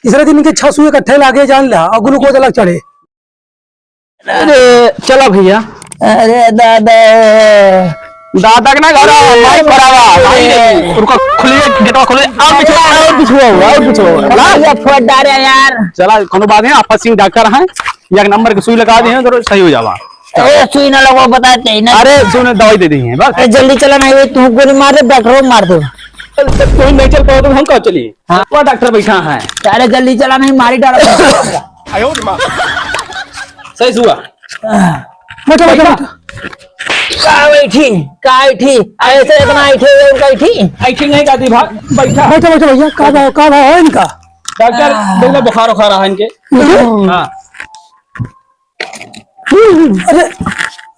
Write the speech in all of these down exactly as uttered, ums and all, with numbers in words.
तीसरे दिन इनके छह सुई इकट्ठे लागे, जान ला, और ग्लूकोज अलग चढ़े। अरे, चला भैया। अरे दादा। दादा के ना घर है, माई परावा, माई नहीं। उनका खुलिए, गेटवा खुलिए, और पीछे, और पीछे हो, और पीछे हो। चला। भैया, फोड़ डारे यार। चला, कोनो बात नहीं, आफत सिंह डॉक्टर हैं, एक नंबर के सुई लगा दे हैं, तो सही हो जावा। अरे, सुई ना लगवा, बताते ही ना। अरे, सुई ना, दवाई दे दी है, बस। अरे, जल्दी चला, नहीं, तू गोली मार दे, डॉक्टर को मार दे। अरे, तू नहीं चल पाओ, तो हम कहाँ चलिए? हाँ। वहाँ डॉक्टर बैठा है। अरे, जल्दी चला, नहीं, मारी डाला। सही सुआ। बैठो, बैठो, बैठो। का बैठी? का बैठी? ऐसे इतना ऐठे हुए उनका बैठी? ऐठे नहीं जाती भाई, बैठा। बैठो, बैठो भैया, का भाव, का भाव है इनका? डॉक्टर, आ। देखो बुखार उखार रहा है इनके। हम्म। हाँ। अरे,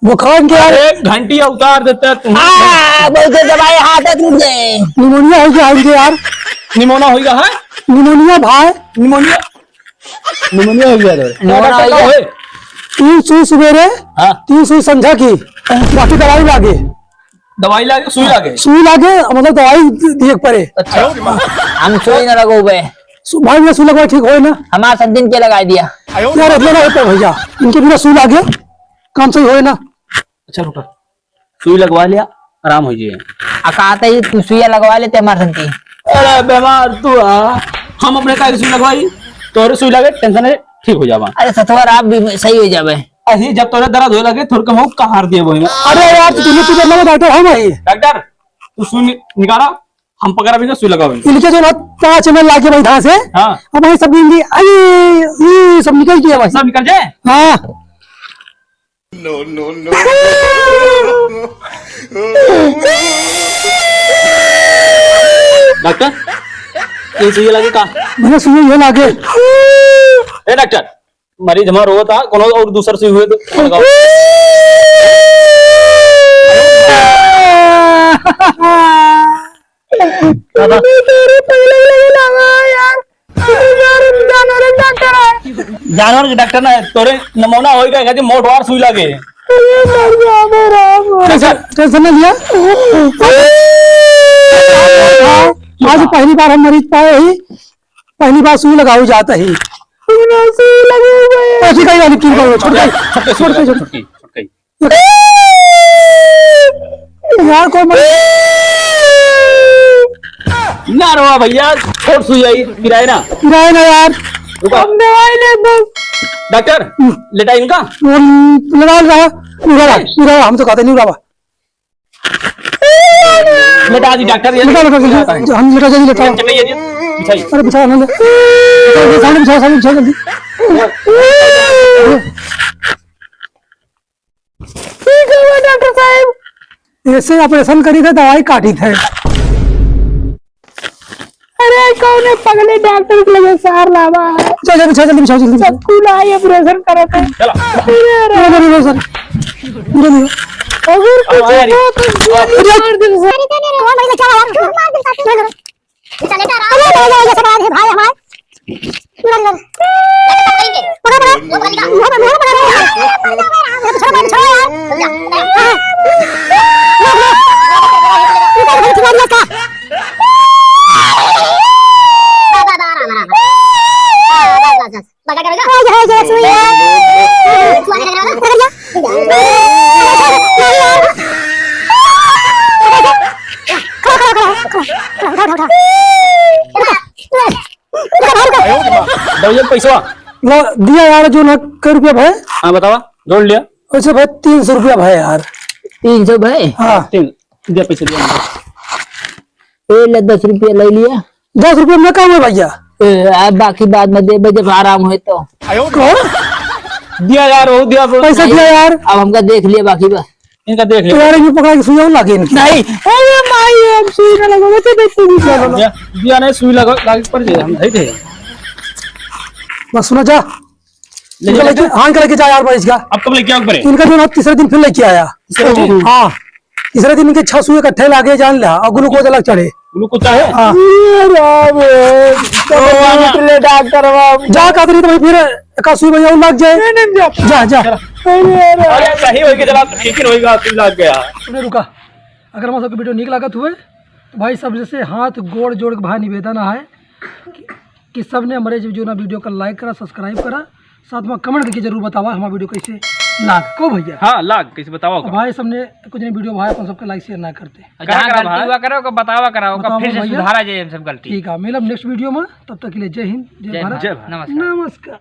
बुखार इनके यार। अरे, घंटी उतार देता है तुम। आ, बोल के दवाई हाथ है तुमसे। निमोनिया हो गया इनके यार। निमोनिया हो गया है? निमोनिया भाई। निमोनिया? निमोनिया हो गया रे। निमोनिया डॉक्टर हो का गया। होए? तीन सुई सुबेरे, हाँ। तीन सुई संझा की, बाकी दवाई लागे। दवाई लागे, सुई लागे? सुई लागे, मतलब दवाई दि-, दिए के परे। अच्छा। हम सुई ना लगोबे। सु-, भाई, बिना सुई लगवाए ठीक होए ना? हमार सब दिन के लगाई दिया। यार, इतना ना होता भैया, इनके बिना सुई लागे, काम सही होए ना? अच्छा, रुका। सुई लगवा लिया, आराम हो जाए। आ, कहते ही तू सुइया लगवा लेते हमार संती। अरे, बीमार तू आ, हम अपने का सुई लगवाई, तोरे सुई लगे, टेंशन है, ठीक हो जावा। अरे, सतवर आप भी सही हो जावे। अरे, जब तोरे दर्द होए लगे, थोड़ा कम हो, कहार दिए बोले। अरे यार, तू, तू, तू, डॉक्टर, हम आई। डॉक्टर, तू सुई नि-, निकाला, हम पकड़ा भी सुई लगावे। इनके जो ना पाँच एम एल लागे भाई, धां से। हाँ। अब भाई सब इनकी, अरे, ये सब निकल गया भाई। सब निकल जाए? हाँ। No, no, no। डॉक्टर, ये सुई लागे का? भैया, सुई ये लागे। ए डॉक्टर, मरीज हमार रोवत आ, कोनो और दूसर सुई हुए तो लगाओ। दादा। तोरे पहले लगे लावा यार। तू यार जानवर डॉक्टर है। जानवर के डॉक्टर ना है, तोरे नमूना होई का, कहती मोटवार सुई लागे। अरे मर जा, अबे राम। टेंशन, टेंशन ना लिया। आज पहली बार हम मरीज पाए ही, पहली बार सुई लगाऊ जाता ही। सुई लगाऊ गए। ऐसी कहीं वाली क्यों करो, छोड़ दे। छोड़ दे, छोड़ दे, छोड़ दे। यार, कोई मत ना रोवा भैया, छोट सुई आई, पिराए ना। पिराए ना यार। रुका। हम दवाई ले दो। डॉक्टर, हम्म। लेटा इनका। हम लेटा रहा, उड़ा रहा, उड़ा रहा, हम तो कहते नहीं उड़ा रहा। लेटा दी डॉक्टर, ये लेटा, लेटा, लेटा, लेटा है। हम लेटा, जल्दी लेटा। चटाई ये दियो, बिछाई। अरे बिछा ना ले। बिछा, बिछा, बिछा, बिछा, बिछा जल्दी। ठीक है डॉक्टर साहब। ऐसे ऑपरेशन करी थे, दवाई काटी थे। अरे कौन है पगले डॉक्टर के लगे सार लावा है? जा, जा, बिछा, जल्दी बिछाओ, जल्दी बिछाओ। सब कुल आई ऑपरेशन करत है। चला। अरे, अरे। अरे, अरे, अरे, सर। अरे, अरे। अगर कुछ हुआ तो गोली मार दे सर। अरे, अरे, अरे, अरे, अरे, अरे, अरे, भाई हमारे। पकड़, पकड़। पकड़, पकड़। पकड़, पकड़। पकड़, पकड़। पकड़, पकड़। पकड़, पकड़। पकड़, पकड़। दवाई का पैसा? वो दिया यार, जो ना, कै रुपया भाई? हाँ, बतावा, जोड़ लिया। वैसे भाई, तीन सौ रुपया भाई यार। तीन सौ भाई? हाँ। तीन, दिया पैसा, दिया। ए, ले, दस रुपया ले लिया। दस रुपया में काम है भैया? ए, आ, बाकी बाद में देबे जब आराम होए तो। कौन? दिया यार, वो दिया, वो पैसा नहीं। दिया यार। अब हमका देख लिया बाकी बा। इनका देख लिया। तो यार, ये पकड़ा के सुई और लागे इनकी। नहीं। अरे माई, अब सुई ना लगा, वैसे देख तू भी क्या बोला? दिया, दिया नहीं, सुई लगा, लागे पड़ जाए, हम धई दे। बस सुना जा। ले इनका जा, लेके, जा। हाँ, इनका लेके जा यार, मरीज का। अब कब लेके आओ ऊपर? इनका जो ना, तीसरे दिन फिर लेके आया। तीसरे दिन? हाँ, तीसरे दिन इनके छह सुई इकट्ठे लागे, जान ला, और ग्लूकोज अलग चढ़े। ग्लूकोज चाहे? हाँ। अरे राम रे, तो ओ, वाला। ले डॉक्टर बाबू। जा, का तो नहीं तो भाई फिर एक सुई भैया और लग जाए। नहीं, नहीं, जा। जा, जा। चला। अरे राम। अरे, सही होई के चला, ठीक ही होई गा, सुई लग गया। अरे रुका, अगर हमारा सबके वीडियो नीक लागत हुए, तो भाई सब जैसे हाथ गोड़ जोड़ के भाई निवेदन है कि कि सबने हमरे जो, जो ना video का like करा, subscribe करा, साथ में comment करके जरूर बतावा हमारा video कैसे लाग। को भैया? हाँ, लाग, कैसे बतावा और का? भाई सबने कुछ नहीं video भाई अपन सबके like share ना करते। और करा, जहाँ करा गलती भाई। हुआ करे, ओका बतावा करा, ओका बतावा फिर से भैया। सुधारा जाए हम सब गलती। ठीक है, मिलब next video में, तब तक के लिए जय हिंद, जय जय भारत। भारत। जय भारत। नमस्कार। नमस्कार।